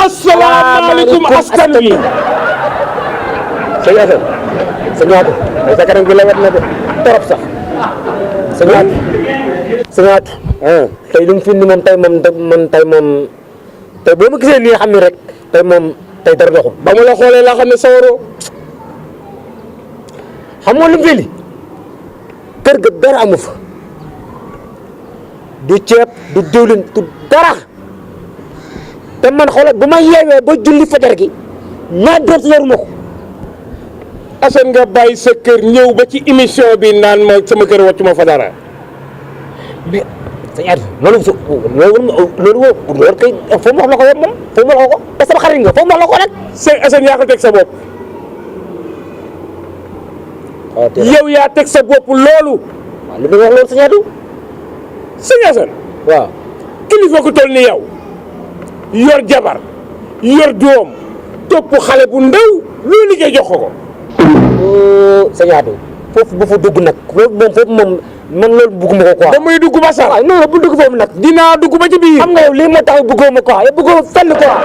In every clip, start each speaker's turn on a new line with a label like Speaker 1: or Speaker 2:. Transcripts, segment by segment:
Speaker 1: asalaamaaleykum askan wi.
Speaker 2: sëñ Assane sëñ Atou sa kanam gi lewet na de trop sax sëñ Atou tey lu mu fi ni moom tey boo ma gisee nii xam ni rek tey dara doxul.
Speaker 1: ba ma la xoolee laa xam ne sawaroo.
Speaker 2: xam nga lu mu fi li kër ga dara amu fa du ceeb du diwlin du dara te man xoolal bu ma yeewee ba julli fajar gi ñaar dërëm si yoruma ko.
Speaker 1: Assane nga bàyyi sa kër ñëw ba ci émission bi naan ma sama kër wàccu ma fa dara.
Speaker 2: mais sëñ Atou loolu kay foo mu wax la ko yow moom foo mu wax la ko te sama xarit nga foo mu wax la ko rek.
Speaker 1: sëñ Assane yaa ko teg sa bopp. yow yaa teg sa bopp loolu.
Speaker 2: waaw li nga wax loolu sëñ Atou.
Speaker 1: sëñ Assane.
Speaker 2: waaw
Speaker 1: kilifa ko toll ni yow yor jabar yor doom topp xale bu ndaw loo liggéey jox ko.
Speaker 2: sëñ Atou foofu bu fa dugg nag foofu moom man loolu bugguma ko quoi.
Speaker 1: damay dugg ba sax.
Speaker 2: waaw non bu dugg foofu nag.
Speaker 1: dinaa dugg ba ci biir.
Speaker 2: xam nga yow lii moo tax bëggoo ma quoi yow bëggoo fenn quoi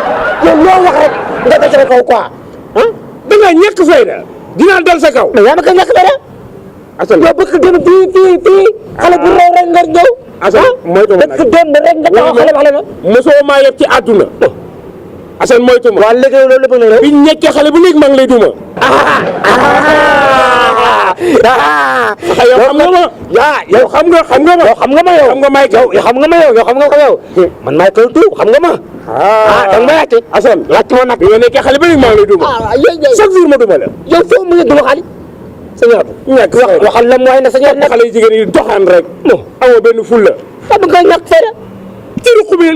Speaker 2: yow loo wax rek nga dal sa kaw quoi ah.
Speaker 1: da nga ñàkk fayda dinaa dal sa kaw.
Speaker 2: mais yaa ma ko ñàkk dara.
Speaker 1: Assane
Speaker 2: yow bëgg dem fii xale bu raw rek nga ñëw.
Speaker 1: Assane moytu ma nag
Speaker 2: bëgg dem rek nga taxaw xale ba.
Speaker 1: mosoo maa yeb ci àdduna. Assane moytu ma.
Speaker 2: waaw léegi loolu lépp nag.
Speaker 1: biñ ñekkee xale bu léegi maa ngi lay duma. yow xam nga ma.
Speaker 2: yow xam nga ma. yow xam nga ma yow.
Speaker 1: xam nga may kaw
Speaker 2: yow xam nga ma yow xam nga ko yow. man maay kaw tuut xam nga ma. da nga ma laajte.
Speaker 1: Assane
Speaker 2: laajte ma nag.
Speaker 1: bi nga nekkee xale ba léegi maa ngi lay duma. chaque jour ma duma la.
Speaker 2: yow foo mu ngi duma xale. sëñ Atou
Speaker 1: ñàkk
Speaker 2: waxal la mooy ne sëñ Atou
Speaker 1: xale yu jigéen yi doxaan rek. amoo benn fulla.
Speaker 2: xam nga ñàkk fayda.
Speaker 1: ci ruq bi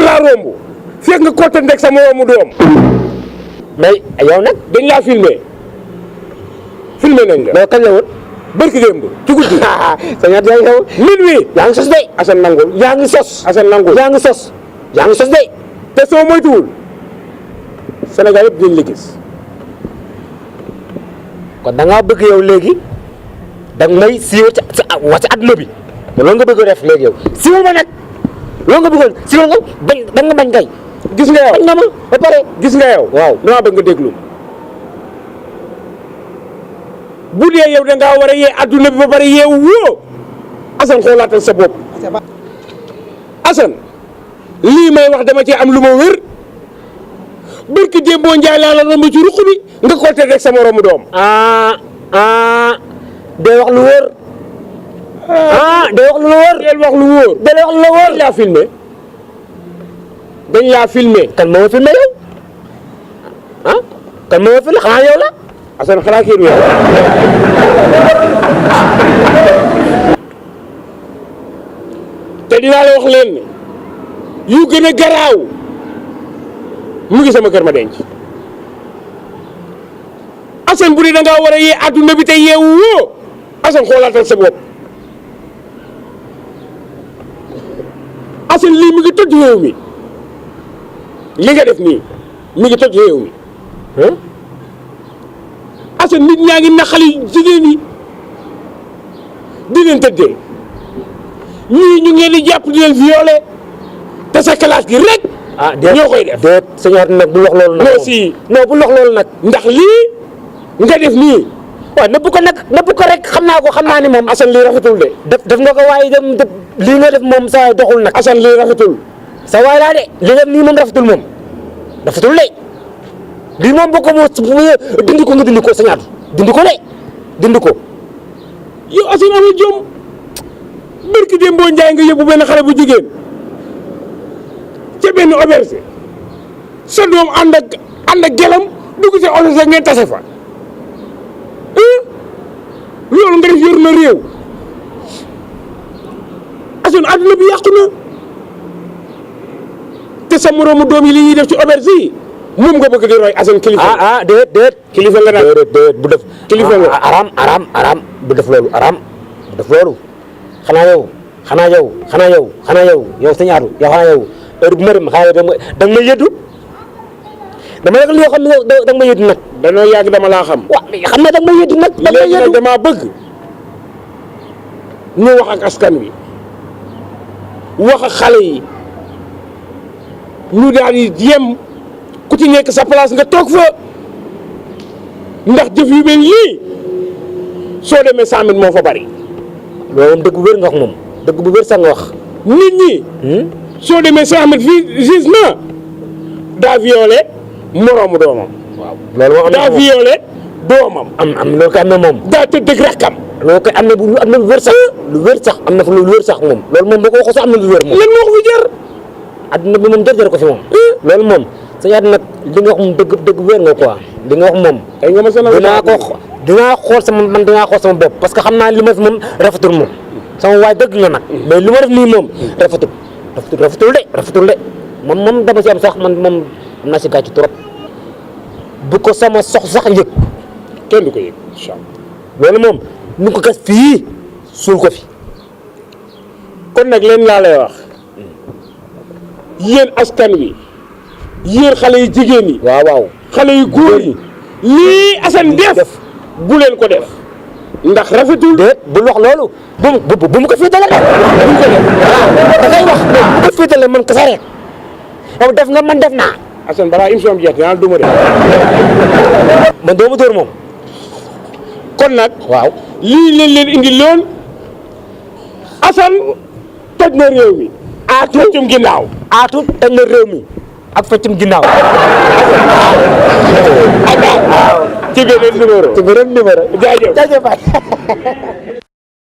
Speaker 1: laa romb. fekk nga kottan rek sa moroomu doom.
Speaker 2: mais yow nag.
Speaker 1: dañ laa filmé. filmé nañ la.
Speaker 2: mais kañ la woon.
Speaker 1: barki démb ci guddi.
Speaker 2: sëñ Atou yaa ngi xew.
Speaker 1: minuit.
Speaker 2: yaa ngi sos de.
Speaker 1: Assane nangul.
Speaker 2: yaa ngi sos.
Speaker 1: Assane nangul.
Speaker 2: yaa ngi sos. yaa ngi sos de.
Speaker 1: te soo moytuwul Sénégal yëpp dinañ la gis.
Speaker 2: kon da ngaa bëgg yow léegi da nga may siiwal ci àdduna bi te loolu nga bëgg a def léegi yow siiwal ma nag loolu nga bëggoon siiwal nga bañ da nga bañ kay.
Speaker 1: gis nga yow
Speaker 2: bañ nga ma ba pare.
Speaker 1: gis nga yow.
Speaker 2: waaw
Speaker 1: dama bëgg nga déglu. bu dee yow da ngaa war a yee adduna bi ba pare yeewu woo Assane xoolaatal sa bopp. Assane lii may wax dama cee am lu ma wér barki Dembo Njaay laa la romb ci ruq bi nga ko teg rek sa moromu doom.
Speaker 2: day wax lu wóor. day wax lu wóor.
Speaker 1: del wax lu wóor.
Speaker 2: day wax lu wóor.
Speaker 1: dañ laa filmé. dañ laa filmé.
Speaker 2: kan moo ma filmé yow kan moo ma filmé xanaa yow la.
Speaker 1: Assane xanaa kii du yow. te dinaa la wax leen ne yu gën a garaaw mu ngi sama kër ma denc. Assane bu dee da ngaa war a yee adduna bi te yeewu woo Assane xoolaatal sa bopp. Assane lii mi ngi toj réew mi li nga def nii mi ngi toj réew mi. Assane nit ñaa ngi naxali jigéen ñi di leen tëddee ñii ñu ngeen di jàpp di leen violé te sa classe gi rek. ñoo koy def.
Speaker 2: déet sëñ Atou nag bul wax loolu nag.
Speaker 1: non si
Speaker 2: non bul wax loolu nag.
Speaker 1: ndax lii nga def nii.
Speaker 2: waaw nëbb ko nag nëbb ko rek xam naa ni moom.
Speaker 1: Assane lii rafetul de.
Speaker 2: def nga ko waaye dem lii nga def moom saa doxul nag.
Speaker 1: Assane lii rafetul.
Speaker 2: sa waay laa de li nga nii moom rafetul moom rafetul de lii moom boo ko moo dindi ko nga dindi ko sëñ Atou dindi ko de dindi ko.
Speaker 1: yow Assane amul jom barki Dembo Njaay nga yóbbu benn xale bu jigéen ca benn auberge sa doom ànd ak gelam dugg ca auberge ngeen tase fa loolu nga def yor na réew. Assane àdduna bi yàqu na te sa moroomu doom yi li ñuy def ci auberge yi moom nga bëgg di roy Assane kilifa.
Speaker 2: déet
Speaker 1: kilifa nga naan
Speaker 2: déet bu def.
Speaker 1: kilifa nga
Speaker 2: aram bu def loolu bu def loolu xanaa yow sëñ Atou yow xanaa yow heure bu ma dem xanaa da nga may yëddu dama yëg loo xam ne da nga may yëddu nag.
Speaker 1: danoo yàgg dama laa xam.
Speaker 2: waaw xam naa da nga may yëddu nag.
Speaker 1: léegi nag damaa bëgg ñu wax ak askan wi wax ak xale yi ñu daal di yem ci nekk sa place nga toog fa ndax jëf yu mel nii soo demee 100 000 moo fa bari.
Speaker 2: loolu moom dëgg bu wér nga wax moom dëgg bu wér sax nga wax.
Speaker 1: nit ñi. soo demee 100 000 fii jugement daa violé moroomu doomam.
Speaker 2: waaw loolu moom am na
Speaker 1: daa violé doomam.
Speaker 2: am loolu kay am na moom.
Speaker 1: daa tëdd ak rakkam.
Speaker 2: loolu kay am na lu wér sax. lu wér sax am na fa lu wér sax moom. loolu moom boo ko waxee sax am na lu wér moom.
Speaker 1: lan moo ko fi jar.
Speaker 2: adduna bi moom jar ko fi moom. loolu moom sa yaat nag li nga wax moom dëgg wér nga quoi li nga wax moom.
Speaker 1: ay nga ma sonal
Speaker 2: dinaa xool sama bopp parce que xam naa li ma fi moom rafetul moom sama waay dëgg nga nag mais li ma def nii moom rafetul de moom dama ci am sax man moom am naa si gàcce trop bu ko sama sox sax yëg
Speaker 1: kenn du ko yëg incha allah
Speaker 2: loolu moom nu ko gas fii suul ko fi.
Speaker 1: kon nag leen laa lay wax yéen askan wi yéen xale yu jigéen yi.
Speaker 2: waaw
Speaker 1: xale yu góor yi lii Assane def bu leen ko def ndax rafetul.
Speaker 2: déet bul wax loolu bu mu ko féetale rek bu mu ko def da ngay wax bu ko féetale man kese rek yow def nga man def naa.
Speaker 1: Assane balaa émission bi jeex dinaa duma def.
Speaker 2: man doo ma dóor moom.
Speaker 1: kon nag.
Speaker 2: waaw
Speaker 1: lii leen indi loon Assane toj na réew mi. feccum ginnaaw.
Speaker 2: aatu toj na réew mi ak feccum ginnaaw.
Speaker 1: ci beneen numéro.
Speaker 2: ci beneen numéro.
Speaker 1: jaajëf
Speaker 2: jaajëf.